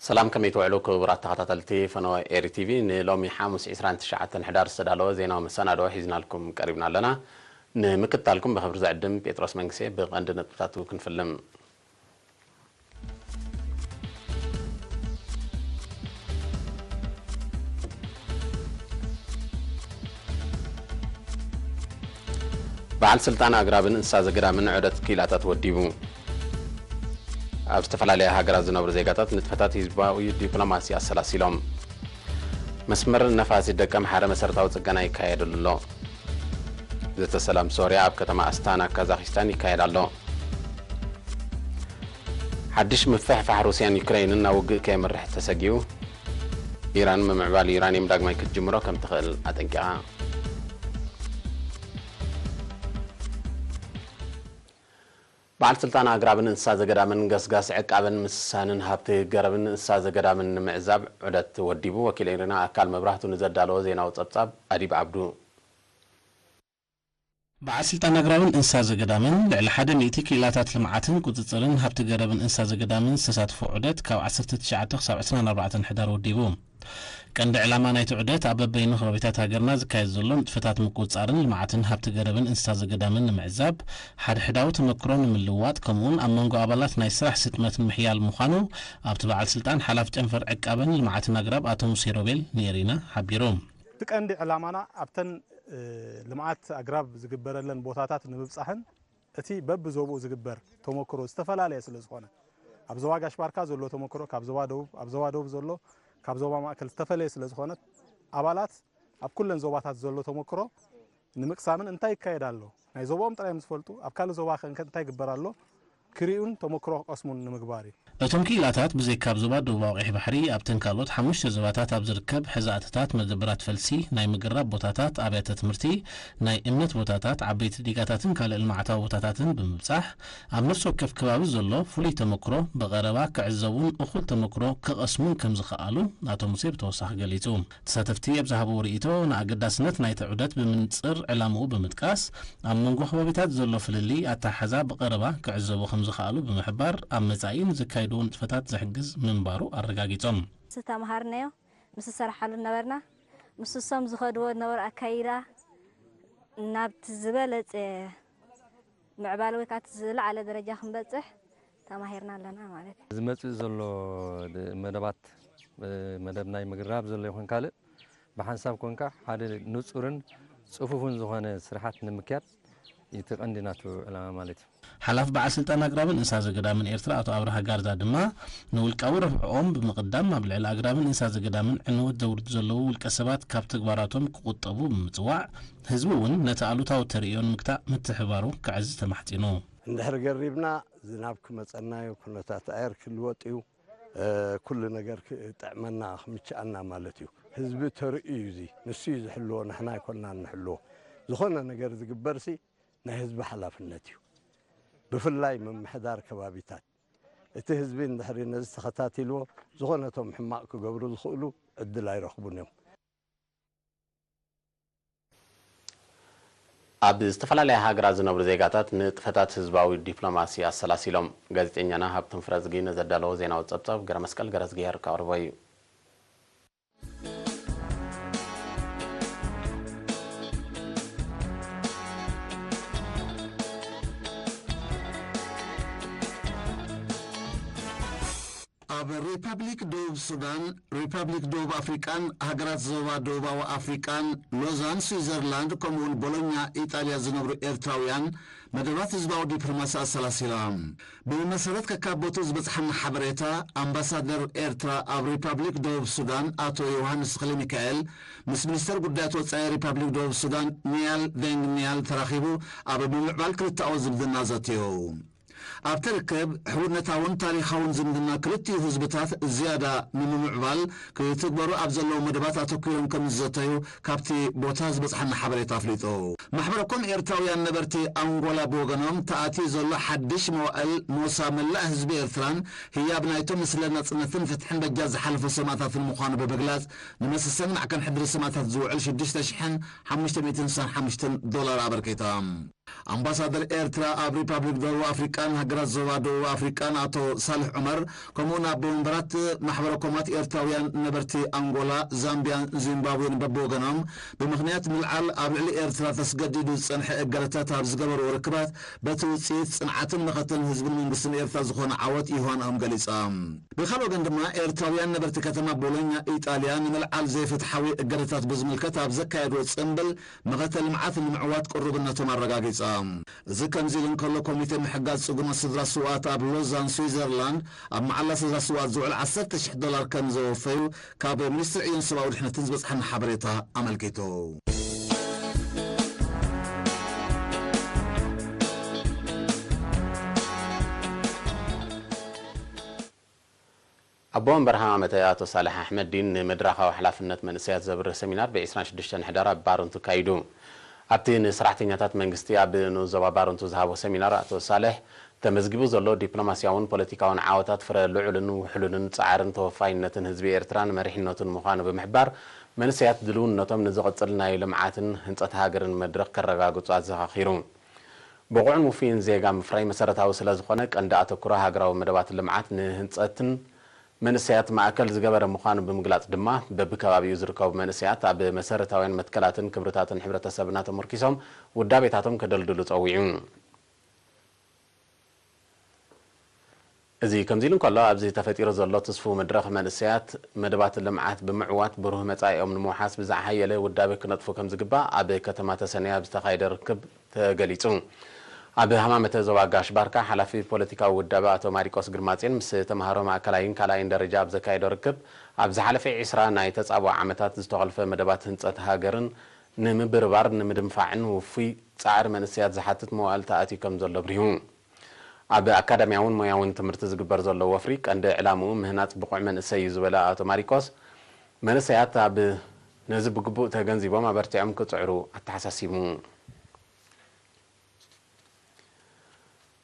ሰላም፣ ከመይ ትውዕሉ ክቡራት ተኸታተልቲ ፈነወ ኤሪ ቲቪ? ንሎሚ ሓሙስ ዕስራን ትሽዓተን ሕዳር ዝተዳለወ ዜናዊ መሰናድኦ ሒዝናልኩም ቀሪብና ኣለና። ንምክትታልኩም ብኽብሪ ዝዕድም ጴጥሮስ መንግስቴ። ብቐንዲ ነጥብታቱ ክንፍልም። በዓል ስልጣን ኣግራብን እንስሳ ዘገዳምን ዑደት ክኢላታት ወዲቡ። ኣብ ዝተፈላለያ ሃገራት ዝነብሩ ዜጋታት ንጥፈታት ህዝባዊ ዲፕሎማሲ ኣሰላሲሎም። መስመር ነፋሲት ደቀምሓረ መሰረታዊ ጽገና ይካየደሉ ኣሎ። ዘተ ሰላም ሶርያ ኣብ ከተማ ኣስታና ካዛኺስታን ይካየድ ኣሎ። ሓድሽ ምፍሕፋሕ ሩስያን ዩክረይንን ናብ ውግእ ከየምርሕ ተሰጊኡ። ኢራን ምምዕባል ዩራንየም ዳግማይ ክትጅምሮ ከም ትኽእል ኣጠንቂቓ። በዓል ስልጣን ኣግራብን እንስሳ ዘገዳምን ገስጋስ ዕቃበን ምስሳንን ሃብቲ ገረብን እንስሳ ዘገዳምን ንምዕዛብ ዑደት ወዲቡ። ወኪል ኤሪና ኣካል መብራህቱ ንዘዳለዎ ዜናዊ ጸብጻብ ኣዲብ ዓብዱ። በዓል ስልጣን ኣግራብን እንስሳ ዘገዳምን ልዕሊ ሓደ ሚእቲ ክኢላታት ልምዓትን ቁጽጽርን ሃብቲ ገረብን እንስሳ ዘገዳምን ዝተሳትፎ ዑደት ካብ ዓሰርተ ትሽዓተ ክሳብ ዕስራን ኣርባዕተን ሕዳር ወዲቡ። ቀንዲ ዕላማ ናይቲ ዑደት ኣብ በበይኑ ከባቢታት ሃገርና ዝካየድ ዘሎ ንጥፈታት ምቁጽጻርን ልምዓትን ሃብቲ ገረብን እንስሳ ዘገዳምን ንምዕዛብ፣ ሓድሕዳዊ ተመክሮ ንምልውዋጥ፣ ከምኡውን ኣብ መንጎ ኣባላት ናይ ስራሕ ስጥመት ንምሕያል ምዃኑ ኣብቲ በዓል ስልጣን ሓላፊ ጨንፈር ዕቃበን ልምዓትን ኣግራብ ኣቶ ሙሴ ሮቤል ንኤሪና ሓቢሩ። እቲ ቀንዲ ዕላማና ኣብተን፣ እ፣ ልምዓት ኣግራብ ዝግበረለን ቦታታት ንምብጻሕን እቲ በብዞባኡ ዝግበር ተመክሮ ዝተፈላለየ ስለ ዝኾነ፣ ኣብ ዞባ ጋሽ ባርካ ዘሎ ተመክሮ ካብ ዞባ ደቡብ፣ ኣብ ዞባ ደቡብ ዘሎ ካብ ዞባ ማእከል ዝተፈለየ ስለ ዝኾነ፣ ኣባላት ኣብ ኩለን ዞባታት ዘሎ ተመክሮ ንምቅሳምን እንታይ ይካየድ ኣሎ፣ ናይ ዞባኦም ጥራይ ምስ ፈልጡ፣ ኣብ ካልእ ዞባ ከ እንታይ ይግበር ኣሎ ክርእዩን ተመክሮ ክቐስሙን ንምግባር እዩ። እቶም ክኢላታት ብዘይካ ኣብ ዞባ ደቡባዊ ቀይሕ ባሕሪ፣ ኣብተን ካልኦት ሓሙሽተ ዞባታት ኣብ ዝርከብ ሕዛእትታት፣ መደበራት ፈልሲ፣ ናይ ምግራብ ቦታታት፣ ኣብያተ ትምህርቲ፣ ናይ እምነት ቦታታት፣ ዓበይቲ ዲጋታትን ካልእ ልምዓታዊ ቦታታትን ብምብጻሕ፣ ኣብ ነፍሲ ወከፍ ከባቢ ዘሎ ፍሉይ ተመክሮ ብቐረባ ክዕዘቡን እኹል ተመክሮ ክቐስሙን ከም ዝኸኣሉ ኣቶ ሙሴ ብተወሳኺ ገሊጹ። ተሳተፍቲ ኣብ ዝሃብዎ ርእይቶ፣ ንኣገዳስነት ናይቲ ዑደት ብምንጽር ዕላምኡ ብምጥቃስ፣ ኣብ መንጎ ከባቢታት ዘሎ ፍልልይ ኣተሓሕዛ ብቐረባ ክዕዘቡ ከም ዝኸኣሉ ብምሕባር፣ ኣብ መጻኢ ንዘካይድዎ ንጥፈታት ዝሕግዝ ምንባሩ ኣረጋጊጾም። ምስ ተመሃርናዮ፣ ምስ ዝሰርሓሉ ነበርና፣ ምስ እሶም ዝኸድዎ ዝነበሩ ኣካይዳ ናብቲ ዝበለጸ ምዕባለ ወይ ከዓ እቲ ዝለዓለ ደረጃ ክንበጽሕ ተማሂርና ኣለና ማለት እዩ። ዝመጽእ ዘሎ ድ-፣ መደባት፣ እ፣ መደብ ናይ ምግራብ ዘሎ ይኹን ካልእ፣ ብሓንሳብ ኮንካ ሓደ ንጹርን ጽፉፍን ዝኾነ ስርሓት ንምክያድ እቲ ቀንዲ ናቱ ዕላማ ማለት እዩ። ሓላፊ በዓል ስልጣን ኣግራብን እንስሳ ዘገዳምን ኤርትራ ኣቶ ኣብርሃ ጋርዛ ድማ፣ ንውልቃዊ ረብሕኦም ብምቕዳም ኣብ ልዕሊ ኣግራብን እንስሳ ዘገዳምን ዕንወት ዘውርዱ ዘለዉ ውልቀ ሰባት ካብ ተግባራቶም ክቑጠቡ ብምጽዋዕ፣ ህዝቢ እውን ነቲ ኣሉታዊ ተርእዮ ንምግታእ ምትሕብባሩ ክዕዝዝ ተማሕጺኑ። እንድሕር ገሪብና ዝናብ ክመጸና እዩ፣ ኩነታት ኣየር ክልወጥ እዩ፣ እ፣ ኩሉ ነገር ክጥዕመና ክምችኣና ማለት እዩ። ህዝቢ ተርእዩ እዩ፣ እዚ ንሱ እዩ ዝሕልዎ፣ ንሕና ኣይኮንናን ንሕልዎ። ዝኾነ ነገር ዝግበርሲ ናይ ህዝቢ ሓላፍነት እዩ። ብፍላይ ምምሕዳር ከባቢታት፣ እቲ ህዝቢ እንድሕሪ ነዚ ተኸታቲልዎ ዝኾነ እቶም ሕማቕ ክገብሩ ዝኽእሉ ዕድል ኣይረኽቡን እዮም። ኣብ ዝተፈላለያ ሃገራት ዝነብሩ ዜጋታት ንጥፈታት ህዝባዊ ዲፕሎማሲ ኣሰላሲሎም። ጋዜጠኛና ሃብቶም ፍረዝጊ ንዘዳለዎ ዜናዊ ጸብጻብ ገረመስቀል ገረዝጊሄር ከቕርቦ እዩ። ኣብ ሪፐብሊክ ደቡብ ሱዳን፣ ሪፐብሊክ ደቡብ ኣፍሪቃን ሃገራት ዞባ ደቡባዊ ኣፍሪቃን፣ ሎዛን ስዊዘርላንድ፣ ከምኡውን ቦሎኛ ኢጣልያ ዝነብሩ ኤርትራውያን መደባት ህዝባዊ ዲፕሎማሲ ኣሰላሲሎም። ብመሰረት ከካብ ቦትኡ ዝበጽሓና ሓበሬታ፣ ኣምባሳደር ኤርትራ ኣብ ሪፓብሊክ ደቡብ ሱዳን ኣቶ ዮሃንስ ተኽለሚካኤል ምስ ሚኒስተር ጉዳያት ወጻኢ ሪፓብሊክ ደቡብ ሱዳን ኒያል ቬንግ ኒያል ተራኺቡ ኣብ ምምዕባል ክልተኣዊ ዝምድና ዘትዩ። ኣብቲ ርክብ፣ ሕውነታውን ታሪኻውን ዝምድና ክልቲኡ ህዝብታት ዝያዳ ንምምዕባል ክትግበሩ ኣብ ዘለዉ መደባት ኣተኲሮም ከም ዝዘተዩ ካብቲ ቦታ ዝበጽሓና ሓበሬታ ኣፍሊጡ። ማሕበረ ኮም ኤርትራውያን ነበርቲ ኣንጎላ ብወገኖም፣ ተኣትዩ ዘሎ ሓድሽ መዋእል ሞሳ መላእ ህዝቢ ኤርትራን ህያብ ናይቶም ንስለ ናጽነትን ፍትሕን በጃ ዝሓለፉ ሰማእታትን ምዃኑ ብምግላጽ፣ ንመሰሰኒ ማዕከን ሕድሪ ሰማእታት ዝውዕል ሽዱሽተ ሽሕን ሓሙሽተ ሚእትን ስሳን ሓሙሽተን ዶላር ኣበርኪቶም። ኣምባሳደር ኤርትራ ኣብ ሪፓብሊክ ደቡብ ኣፍሪቃን ሃገራት ዞባ ደቡብ ኣፍሪቃን ኣቶ ሳልሕ ዑመር፣ ከምኡውን ኣቦ መንበራት ማሕበረ ኮማት ኤርትራውያን ነበርቲ ኣንጎላ፣ ዛምቢያን ዚምባብዌን በብወገኖም፣ ብምኽንያት ምልዓል ኣብ ልዕሊ ኤርትራ ተስገዲዱ ዝጸንሐ እገዳታት ኣብ ዝገበርዎ ርክባት፣ በቲ ውጽኢት ጽንዓትን መኸተን ህዝብን መንግስትን ኤርትራ ዝኾነ ዓወት ይሆንኦም ገሊጾም። ብኻልእ ወገን ድማ ኤርትራውያን ነበርቲ ከተማ ቦሎኛ ኢጣልያ፣ ንምልዓል ዘይፍትሓዊ እገዳታት ብዝምልከት ኣብ ዘካየድዎ ጽምብል፣ መኸተ ልምዓት ንምዕዋት ቅሩብነቶም ኣረጋጊጾም። እዚ ከምዚ ኢሉ እንከሎ፣ ኮሚቴ ምሕጋዝ ጽጉማት ስድራ ስውኣት ኣብ ሎዛን ስዊዘርላንድ ኣብ መዓላ ስድራ ስውኣት ዝውዕል ዓሰርተ ሽሕ ዶላር ከም ዘወፈዩ ካብ ሚኒስትሪ ዕዮን ሰብኣዊ ድሕነትን ዝበጽሓና ሓበሬታ ኣመልኪቱ። ኣቦ ወንበር ሃማመተ ኣቶ ሳልሕ ኣሕመድ ዲን ንመድረኻዊ ሓላፍነት መንእሰያት ዘብርህ ሰሚናር ብ ዕስራን ሽዱሽተን ሕዳር ኣብ ባረንቱ ኣካይዱ። ኣብቲ ንሰራሕተኛታት መንግስቲ ኣብ ንኡስ ዞባ ባረንቱ ዝሃቦ ሰሚናር ኣቶ ሳልሕ፣ ተመዝጊቡ ዘሎ ዲፕሎማስያውን ፖለቲካውን ዓወታት ፍረ ልዑልን ውሕሉልን ጻዕርን ተወፋይነትን ህዝቢ ኤርትራን መሪሕነቱን ምዃኑ ብምሕባር፣ መንእሰያት ድልውነቶም ንዝቕጽል ናይ ልምዓትን ህንጸት ሃገርን መድረኽ ከረጋግጹ ኣዘኻኺሩ። ብቑዕን ውፉይን ዜጋ ምፍራይ መሰረታዊ ስለ ዝኾነ፣ ቀንዲ ኣተኩሮ ሃገራዊ መደባት ልምዓት ንህንጸትን መንእሰያት ማእከል ዝገበረ ምዃኑ ብምግላጽ ድማ፣ በብከባቢኡ ዝርከቡ መንእሰያት ኣብ መሰረታውያን መትከላትን ክብርታትን ሕብረተሰብና ተመርኪሶም ውዳቤታቶም ከደልድሉ ጸዊዑ። እዚ ከምዚ ኢሉ እንከሎ፣ ኣብዚ ተፈጢሩ ዘሎ ትስፉው መድረኽ መንእሰያት መደባት ልምዓት ብምዕዋት ብሩህ መጻኢኦም ንምውሓስ ብዝሓየለ ውዳቤ ክነጥፉ ከም ዝግባእ ኣብ ከተማ ተሰነይ ኣብ ዝተኻየደ ርክብ ተገሊጹ። ኣብ ሃማመተ ዞባ ጋሽ ባርካ ሓላፊ ፖለቲካዊ ውዳበ ኣቶ ማሪቆስ ግርማጼን ምስ ተምሃሮ ማእከላይን ካልኣይን ደረጃ ኣብ ዘካየዶ ርክብ፣ ኣብ ዝሓለፈ ዕስራ ናይ ተጻብኦ ዓመታት ዝተኸልፈ መደባት ህንጸት ሃገርን ንምብርባር ንምድንፋዕን ውፉይ ጻዕሪ መንእሰያት ዝሓትት መዋእልቲ ኣትዩ ከም ዘሎ ኣብሪሁ። ኣብ ኣካዳሚያውን ሞያውን ትምህርቲ ዝግበር ዘሎ ወፍሪ ቀንዲ ዕላምኡ ምህናጽ ብቑዕ መንእሰይ እዩ ዝበለ ኣቶ ማሪቆስ፣ መንእሰያት ኣብ ነዚ ብግቡእ ተገንዚቦም ኣበርቲዖም ክጽዕሩ ኣተሓሳሲቡ።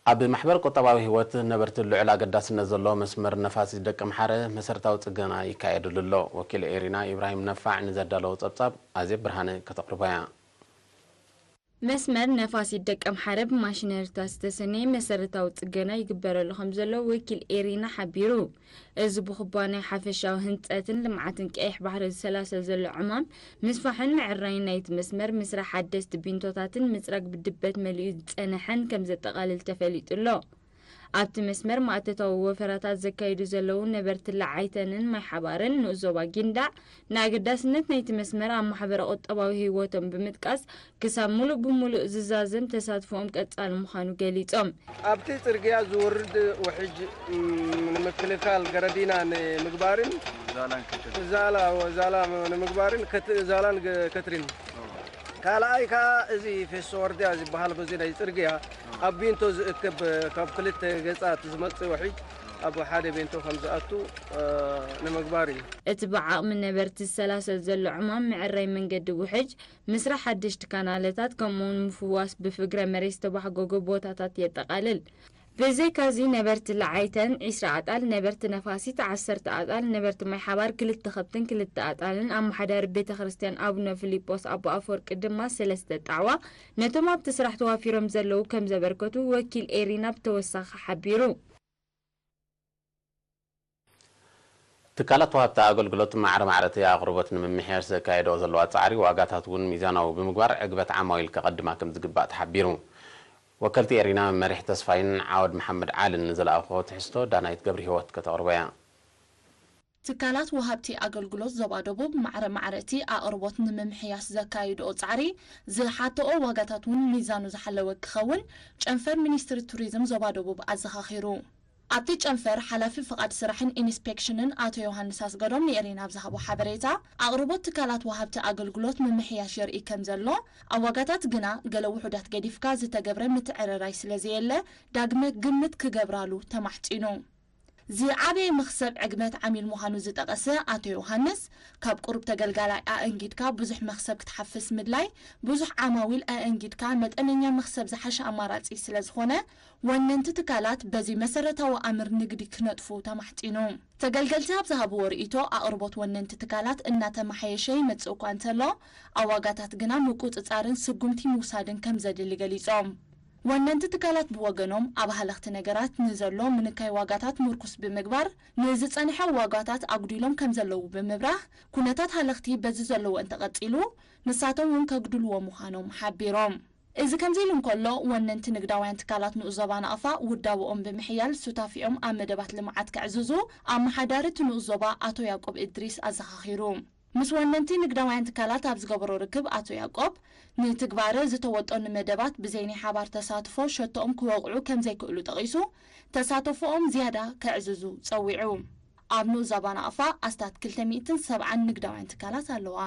ኣብ ማሕበር ቁጠባዊ ህይወት ነበርቲ ልዑል ኣገዳስነት ዘለዎ መስመር ነፋሲት ደቀምሓረ መሰረታዊ ጽገና ይካየደሉ ኣሎ። ወኪል ኤሪና ኢብራሂም ነፋዕ ንዘዳለዎ ጸብጻብ ኣዜብ ብርሃነ ከተቕርቦ እያ። መስመር ነፋሲት ደቀምሓረ ብማሽነሪታት ዝተሰነየ መሰረታዊ ጽገና ይግበረሉ ከም ዘሎ ወኪል ኤሪና ሓቢሩ። እዚ ብኩባንያ ሓፈሻዊ ህንጸትን ልምዓትን ቀይሕ ባሕሪ ዝሰላሰል ዘሎ ዕማም፣ ምስፋሕን ምዕራይን ናይቲ መስመር ምስራሕ ሓደስቲ ቢንቶታትን ምጽራግ ብድበት መሊኡ ዝጸነሐን ከም ዘጠቓልል ተፈሊጡ ኣሎ። ኣብቲ መስመር ማእቶታዊ ወፈራታት ዘካይዱ ዘለዉ ነበርቲ ለዓይተንን ማይ ሓባርን ንኡስ ዞባ ጊንዳዕ፣ ንኣገዳስነት ናይቲ መስመር ኣብ ማሕበረ ቁጠባዊ ህይወቶም ብምጥቃስ፣ ክሳብ ምሉእ ብምሉእ ዝዛዘም ተሳትፎኦም ቀጻሊ ምዃኑ ገሊጾም። ኣብቲ ጽርግያ ዝወርድ ውሕጅ ንምክልኻል ገረዲና ንምግባርን ዛላ ንምግባርን ዛላን ከትሪን፣ ካልኣይ ከኣ እዚ ፌሶ ወርድያ ዝበሃል በዚ ናይ ጽርግያ ኣብ ቢንቶ ዝእክብ፣ ካብ ክልተ ገጻት ዝመጽእ ውሕጅ ኣብ ሓደ ቢንቶ ከም ዝኣቱ ንምግባር እዩ። እቲ ብዓቕሚ ነበርቲ ዝሰላሰል ዘሎ ዕማም ምዕራይ መንገዲ ውሕጅ፣ ምስራሕ ሓደሽቲ ካናለታት፣ ከምኡውን ምፍዋስ ብፍግረ መሬት ዝተባሕጎጎ ቦታታት የጠቓልል። ብዘይካዚ ነበርቲ ለዓይተን ዒስራ ኣጣል፣ ነበርቲ ነፋሲት ዓሰርተ ኣጣል፣ ነበርቲ ማይ ሓባር ክልተ ከብትን ክልተ ኣጣልን ኣመሓዳሪ ቤተ ክርስቲያን ኣቡነ ፊሊጶስ ኣቦ ኣፈወርቂ ድማ ሰለስተ ጣዕዋ ነቶም ኣብቲ ስራሕ ተዋፊሮም ዘለዉ ከም ዘበርከቱ ወኪል ኤሪና ብተወሳኺ ሓቢሩ። ትካላት ወሃብቲ ኣገልግሎት ማዕረ ማዕረ እቲ ኣቕርቦት ንምምሕያሽ ዘካየድኦ ዘለዋ ጻዕሪ ዋጋታት እውን ሚዛናዊ ብምግባር ዕግበት ዓማዊል ከቐድማ ከም ዝግባእ ተሓቢሩ። ወከልቲ ኤሪና መሪሕ ተስፋይን ዓወድ መሓመድ ዓልን ንዘለኣኽዎ ትሕዝቶ ዳናይት ገብረሂወት ከተቕርቦ እያ። ትካላት ወሃብቲ ኣገልግሎት ዞባ ደቡብ ማዕረ ማዕረ እቲ ኣቕርቦት ንምምሕያሽ ዘካይድኦ ጻዕሪ ዝሓተኦ ዋጋታት እውን ሚዛኑ ዝሓለወ ክኸውን ጨንፈር ሚኒስትሪ ቱሪዝም ዞባ ደቡብ ኣዘኻኺሩ። ኣብቲ ጨንፈር ሓላፊ ፍቓድ ስራሕን ኢንስፔክሽንን ኣቶ ዮሃንስ ኣስገዶም ንኤሪና ኣብ ዝሃቦ ሓበሬታ፣ ኣቕርቦት ትካላት ወሃብቲ ኣገልግሎት ምምሕያሽ የርኢ ከም ዘሎ፣ ኣብ ዋጋታት ግና ገለ ውሑዳት ገዲፍካ ዝተገብረ ምትዕርራይ ስለ ዘየለ ዳግመ ግምት ክገብራሉ ተማሕጺኑ። ዝዓበየ መኽሰብ ዕግበት ዓሚል ምዃኑ ዝጠቐሰ ኣቶ ዮሃንስ፣ ካብ ቁሩብ ተገልጋላይ ኣእንጊድካ ብዙሕ መኽሰብ ክትሓፍስ ምድላይ፣ ብዙሕ ዓማዊል ኣእንጊድካ መጠነኛ መኽሰብ ዝሓሸ ኣማራጺ ስለ ዝኾነ፣ ወነንቲ ትካላት በዚ መሰረታዊ ኣምር ንግዲ ክነጥፉ ተማሕጺኑ። ተገልገልቲ ኣብ ዝሃብዎ ርእይቶ፣ ኣቕርቦት ወነንቲ ትካላት እናተመሓየሸ ይመጽእ እኳ እንተሎ፣ ኣብ ዋጋታት ግና ምቁጽጻርን ስጉምቲ ምውሳድን ከም ዘድሊ ገሊጾም። ወነንቲ ትካላት ብወገኖም፣ ኣብ ሃለኽቲ ነገራት ንዘሎ ምንካይ ዋጋታት ምርኩስ ብምግባር፣ ንዝጸንሐ ዋጋታት ኣጉዲሎም ከም ዘለዉ ብምብራህ፣ ኩነታት ሃለኽቲ በዚ ዘለዎ እንተቐጺሉ፣ ንሳቶም እውን ከጉድልዎ ምዃኖም ሓቢሮም። እዚ ከምዚ ኢሉ እንከሎ፣ ወነንቲ ንግዳውያን ትካላት ንኡስ ዞባ ናቕፋ ውዳበኦም ብምሕያል ሱታፊኦም ኣብ መደባት ልምዓት ከዕዝዙ ኣመሓዳሪ እቲ ንኡስ ዞባ ኣቶ ያዕቆብ እድሪስ ኣዘኻኺሩ። ምስ ወነንቲ ንግዳውያን ትካላት ኣብ ዝገበሮ ርክብ ኣቶ ያዕቆብ፣ ንትግባረ ዝተወጠኑ መደባት ብዘይ ናይ ሓባር ተሳትፎ ሸቶኦም ክወቕዑ ከም ዘይክእሉ ጠቒሱ፣ ተሳተፎኦም ዝያዳ ከዕዝዙ ጸዊዑ። ኣብ ንኡስ ዞባ ናቕፋ ኣስታት ክልተ ሚእትን ሰብዓን ንግዳውያን ትካላት ኣለዋ።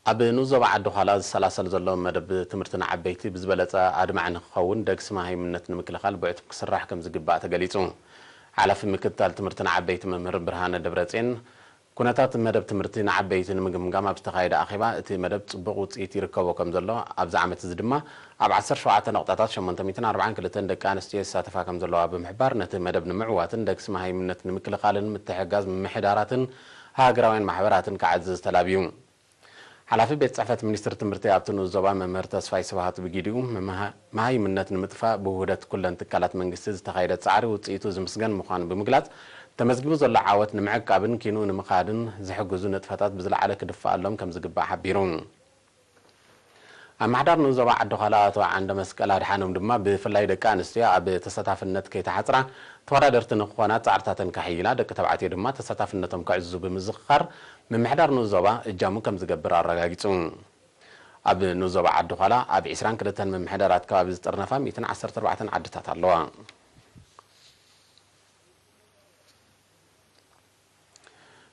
ኣብ ንኡስ ዞባ ዓዲ ዃላ ዝሰላሰል ዘሎ መደብ ትምህርቲ ንዓበይቲ ብዝበለጸ ኣድማዒ ንክኸውን ደግሲ መሃይምነት ንምክልኻል ብዕቱብ ክስራሕ ከም ዝግባእ ተገሊጹ። ሓላፊ ምክትታል ትምህርቲ ንዓበይቲ መምህር ብርሃነ ደብረጽዮን ኩነታት መደብ ትምህርቲ ንዓበይቲ ንምግምጋም ኣብ ዝተኻየደ ኣኼባ እቲ መደብ ጽቡቕ ውጽኢት ይርከቦ ከም ዘሎ ኣብዚ ዓመት እዚ ድማ ኣብ ዓሰርተ ሸውዓተ ነቑጣታት ሸሞንተ ሚእትን ኣርባዓን ክልተን ደቂ ኣንስትዮ ይሳተፋ ከም ዘለዋ ብምሕባር ነቲ መደብ ንምዕዋትን ደግሲ መሃይምነት ንምክልኻልን ምትሕግጋዝ ምምሕዳራትን ሃገራውያን ማሕበራትን ክዓዝዝ ተላብዩ። ሓላፊ ቤት ጽሕፈት ሚኒስትሪ ትምህርቲ ኣብቲ ንኡስ ዞባ መምህር ተስፋይ ስብሃት ብጊዲኡ፣ መሃ-፣ መሃይምነት ንምጥፋእ ብውህደት ኩለን ትካላት መንግስቲ ዝተኻየደ ጻዕሪ ውጽኢቱ ዝምስገን ምዃኑ ብምግላጽ፣ ተመዝጊቡ ዘሎ ዓወት ንምዕቃብን ኪንኡ ንምኻድን ዝሕግዙ ንጥፈታት ብዝለዓለ ክድፈኣሎም ከም ዝግባእ ሓቢሩ። ኣመሓዳር ንኡስ ዞባ ዓዲ ዃላ ኣቶ ዓንደ መስቀል ኣድሓኖም ድማ ብፍላይ ደቂ ኣንስትዮ ኣብ ተሳታፍነት ከይተሓጽራ ተወዳደርቲ ንክኾና ጻዕርታተን ከሕይላ፣ ደቂ ተባዕትዮ ድማ ተሳታፍነቶም ከዕዝዙ ብምዝኽኻር ምምሕዳር ንኡስ ዞባ እጃሙ ከም ዝገብር ኣረጋጊጹ። ኣብ ንኡስ ዞባ ዓዲ ዃላ ኣብ ዒስራን ክልተን ምምሕዳራት ከባቢ ዝጥርነፋ ሚእትን ዓሰርተ ኣርባዕተን ዓድታት ኣለዋ።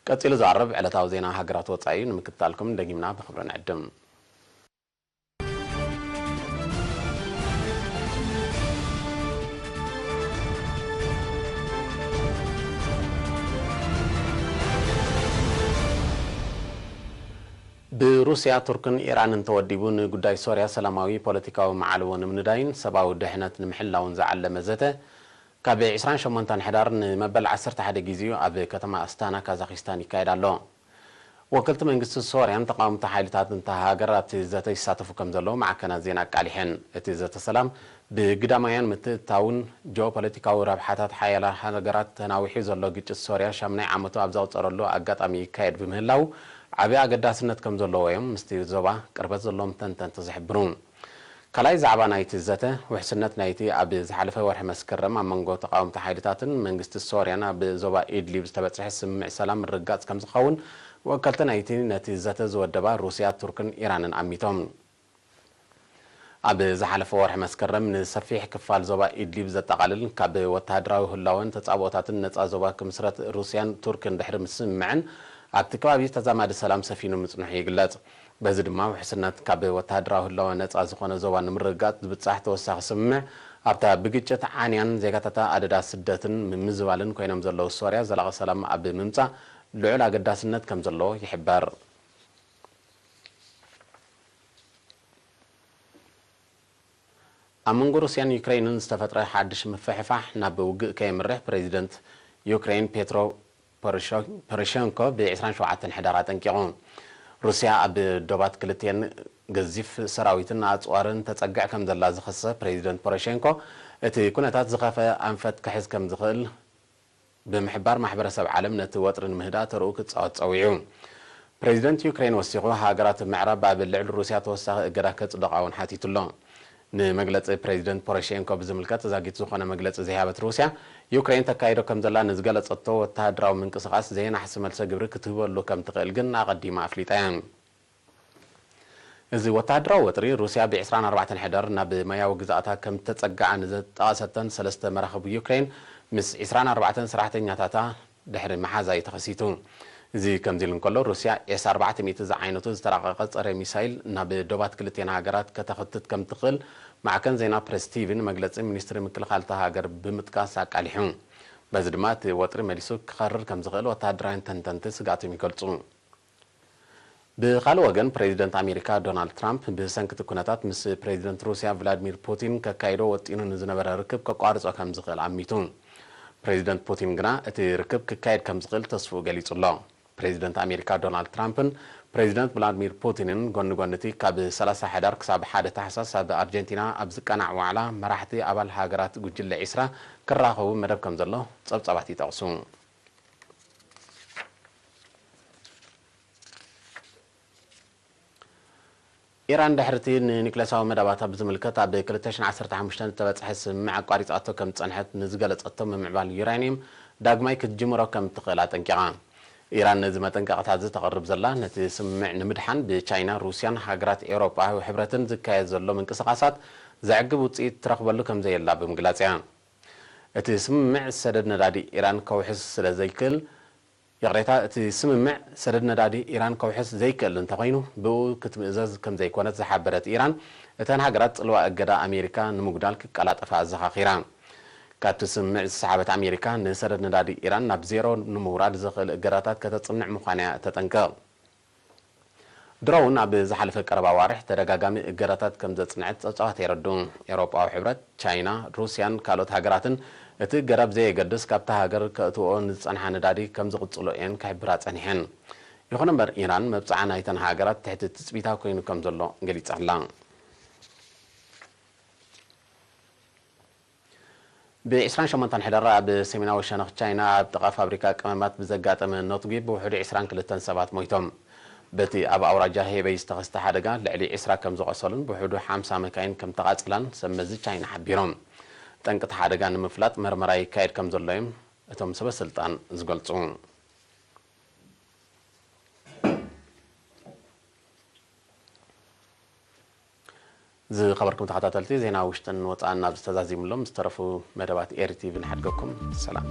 ቀጺሉ ዝቐርብ ዕለታዊ ዜና ሃገራት ወጻኢ እዩ። ንምክትታልኩም ደጊምና ብኽብሪ ንዕድም። ብሩስያ፣ ቱርክን ኢራንን ተወዲቡ ንጉዳይ ሶርያ ሰላማዊ ፖለቲካዊ መዓልቦ ንምንዳይን ሰብኣዊ ድሕነት ንምሕላውን ዝዓለመ ዘተ ካብ ዒስራን ሸሞንተን ሕዳር ንመበል ዓሰርተ ሓደ ግዜኡ ኣብ ከተማ ኣስታና ካዛኺስታን ይካየድ ኣሎ። ወከልቲ መንግስቲ ሶርያን ተቓወምቲ ሓይልታትን እታ ሃገር ኣብቲ ዘተ ይሳተፉ ከም ዘለዉ ማዕከናት ዜና ኣቃሊሐን። እቲ ዘተ ሰላም ብግዳማውያን ምትእትታውን ጂኦፖለቲካዊ ረብሓታት ሓያላ ሃገራት ተናዊሑ ዘሎ ግጭት ሶርያ ሻምናይ ዓመቱ ኣብ ዘቑጸረሉ ኣጋጣሚ ይካየድ ብምህላው ዓቢ ኣገዳስነት ከም ዘለዎ እዮም ምስቲ ዞባ ቅርበት ዘለዎም ተንተንቲ ዝሕብሩ። ካልኣይ ዛዕባ ናይቲ ዘተ፣ ውሕስነት ናይቲ ኣብ ዝሓለፈ ወርሒ መስከረም ኣብ መንጎ ተቓወምቲ ሓይልታትን መንግስቲ ሶርያን ኣብ ዞባ ኢድሊብ ዝተበጽሐ ስምምዕ ሰላም ምርግጋጽ ከም ዝኸውን ወከልቲ ናይቲ ነቲ ዘተ ዝወደባ ሩስያ፣ ቱርክን ኢራንን ኣሚቶም። ኣብ ዝሓለፈ ወርሒ መስከረም ንሰፊሕ ክፋል ዞባ ኢድሊብ ዘጠቓልል ካብ ወተሃደራዊ ህላወን ተጻብኦታትን ነጻ ዞባ ክምስረት ሩስያን ቱርክን ድሕሪ ምስምምዐን ኣብቲ ከባቢ ተዛማዲ ሰላም ሰፊኑ ምጽንሑ ይግለጽ። በዚ ድማ ውሕስነት ካብ ወተሃደራዊ ህላወ ነጻ ዝኾነ ዞባ ንምርግጋጽ ዝብጻሕ ተወሳኺ ስምምዕ ኣብታ ብግጭት ዓንያን ዜጋታታ ኣደዳ ስደትን ምምዝባልን ኮይኖም ዘለዉ ሶርያ ዘላቒ ሰላም ኣብ ምምጻእ ልዑል ኣገዳስነት ከም ዘለዎ ይሕበር። ኣብ መንጎ ሩስያን ዩክሬንን ዝተፈጥረ ሓድሽ ምፍሕፋሕ ናብ ውግእ ከየምርሕ ፕሬዚደንት ዩክሬን ፔትሮ ፖሮሾ-፣ ፖሮሼንኮ ብ ዕስራን ሸውዓተን ሕዳር ኣጠንቂቑ። ሩስያ ኣብ ዶባት ክልቲኤን ገዚፍ ሰራዊትን ኣጽዋርን ተጸግዕ ከም ዘላ ዝኸሰሰ ፕሬዚደንት ፖሮሼንኮ፣ እቲ ኩነታት ዝኸፍአ ኣንፈት ክሕዝ ከም ዝኽእል ብምሕባር ማሕበረሰብ ዓለም ነቲ ወጥሪ ንምህዳእ ተርኡ ክጻወት ጸዊዑ። ፕሬዚደንት ዩክሬን ወሲኹ፣ ሃገራት ምዕራብ ኣብ ልዕሊ ሩስያ ተወሳኺ እገዳ ከጽድቓ እውን ሓቲቱ ኣሎ። ንመግለጺ ፕሬዚደንት ፖሮሼንኮ ብዝምልከት ዛጊት ዝኾነ መግለጺ ዘይሃበት ሩስያ፣ ዩክሬን ተካይዶ ከም ዘላ ንዝገለጸቶ ወተሃደራዊ ምንቅስቓስ ዘየናሕሲ መልሰ ግብሪ ክትህበሉ ከም ትኽእል ግን ኣቐዲማ ኣፍሊጣ እያ። እዚ ወተሃደራዊ ወጥሪ፣ ሩስያ ብ ዕስራን ኣርባዕተን ሕዳር ናብ ማያዊ ግዝኣታ ከም እተጸግዓ ንዘጣቐሰተን ሰለስተ መራኽብ ዩክሬን ምስ ዕስራን ኣርባዕተን ሰራሕተኛታታ ድሕሪ ምሓዛ እዩ ተኸሲቱ። እዚ ከምዚ ኢሉ እንከሎ፣ ሩስያ ኤስ ኣርባዕተ ሚእቲ ዝዓይነቱ ዝተራቐቐ ጸረ ሚሳይል ናብ ዶባት ክልቲኤን ሃገራት ከተኽትት ከም ትኽእል ማዕከን ዜና ፕሬስ ቲቪ ንመግለጺ ሚኒስትሪ ምክልኻል እታ ሃገር ብምጥቃስ ኣቃሊሑ። በዚ ድማ እቲ ወጥሪ መሊሱ ክኸርር ከም ዝኽእል ወተሃደራውያን ተንተንቲ ስግኣቶም ይገልጹ። ብኻልእ ወገን፣ ፕሬዚደንት ኣሜሪካ ዶናልድ ትራምፕ ብሰንኪ እቲ ኩነታት ምስ ፕሬዚደንት ሩስያ ቭላድሚር ፑቲን ከካይዶ ወጢኑ ንዝነበረ ርክብ ከቋርጾ ከም ዝኽእል ኣሚቱ። ፕሬዚደንት ፑቲን ግና እቲ ርክብ ክካየድ ከም ዝኽእል ተስፍኡ ገሊጹ ኣሎ። ፕሬዚደንት ኣሜሪካ ዶናልድ ትራምፕን ፕሬዚደንት ቭላድሚር ፑቲንን ጎኒ ጎኒ እቲ ካብ ሰላሳ ሕዳር ክሳብ ሓደ ታሕሳስ ኣብ ኣርጀንቲና ኣብ ዝቃናዕ ዋዕላ መራሕቲ ኣባል ሃገራት ጉጅለ ዒስራ ክራኸቡ መደብ ከም ዘሎ ጸብጻባት ይጠቕሱ። ኢራን ድሕርቲ ንኒክለሳዊ መደባታ ብዝምልከት ኣብ ክልተ ሽሕን ዓሰርተ ሓሙሽተን ዝተበጽሐ ስምምዕ ኣቋሪጻቶ ከም ዝጸንሐት ንዝገለጸቶ ምምዕባል ዩራኒየም ዳግማይ ክትጅምሮ ከም እትኽእል ኣጠንቂቓ። ኢራን ነዚ መጠንቀቕታ እዚ ተቕርብ ዘላ፣ ነቲ ስምምዕ ንምድሓን ብቻይና፣ ሩስያን ሃገራት ኤውሮጳዊ ሕብረትን ዝካየድ ዘሎ ምንቅስቓሳት ዘዕግብ ውጽኢት ትረኽበሉ ከም ዘየላ ብምግላጽ እያ። እቲ ስምምዕ ሰደድ ነዳዲ ኢራን ከውሕስ ስለ ዘይክእል፣ ይቕሬታ፣ እቲ ስምምዕ ሰደድ ነዳዲ ኢራን ከውሕስ ዘይክእል እንተኾይኑ፣ ብኡ ክትምእዘዝ ከም ዘይኮነት ዝሓበረት ኢራን፣ እተን ሃገራት ጽልዋ እገዳ ኣሜሪካ ንምጉዳል ክቀላጠፋ ኣዘኻኺራ። ካብቲ ስምምዕ ዝሰሓበት ኣሜሪካ፣ ንሰደድ ነዳዲ ኢራን ናብ ዜሮ ንምውራድ ዘኽእል እገዳታት ከተጽንዕ ምዃና እያ እተጠንቅቕ። ድሮ እውን ኣብ ዝሓለፈ ቀረባ ኣዋርሕ ተደጋጋሚ እገዳታት ከም ዘጽንዐት ጸብጻባት የረድኡ። ኤውሮጳዊ ሕብረት፣ ቻይና፣ ሩስያን ካልኦት ሃገራትን እቲ እገዳ ብዘየገድስ ካብታ ሃገር ከእትወኦ ንዝጸንሓ ነዳዲ ከም ዝቕጽሎ እየን ክሕብራ ጸኒሐን። ይኹን እምበር፣ ኢራን መብጽዓ ናይተን ሃገራት ትሕቲ ትጽቢታ ኮይኑ ከም ዘሎ ገሊጻ ኣላ። ብ ዕስራን ሸሞንተን ሕዳር ኣብ ሰሜናዊ ሸነኽ ቻይና ኣብ ጥቓ ፋብሪካ ቀመማት ብዘጋጠመ ነትጒ ብውሕዱ ዕስራን ክልተን ሰባት ሞይቶም። በቲ ኣብ ኣውራጃ ሄበይ ዝተኸስተ ሓደጋ ልዕሊ ዕስራ ከም ዝቖሰሉን ብውሕዱ ሓምሳ መካይን ከም ተቓጸላን ሰብ መዚ ቻይና ሓቢሮም። ጠንቂ እቲ ሓደጋ ንምፍላጥ መርመራ ይካየድ ከም ዘሎ እዮም እቶም ሰበ ስልጣን ዝገልጹ። ዝኸበርኩም ተኸታተልቲ፣ ዜና ውሽጥን ወጻእን ናብ ዝተዛዚምሎም ዝተረፉ መደባት ኤሪ ቲቪ ንሓድገኩም። ሰላም።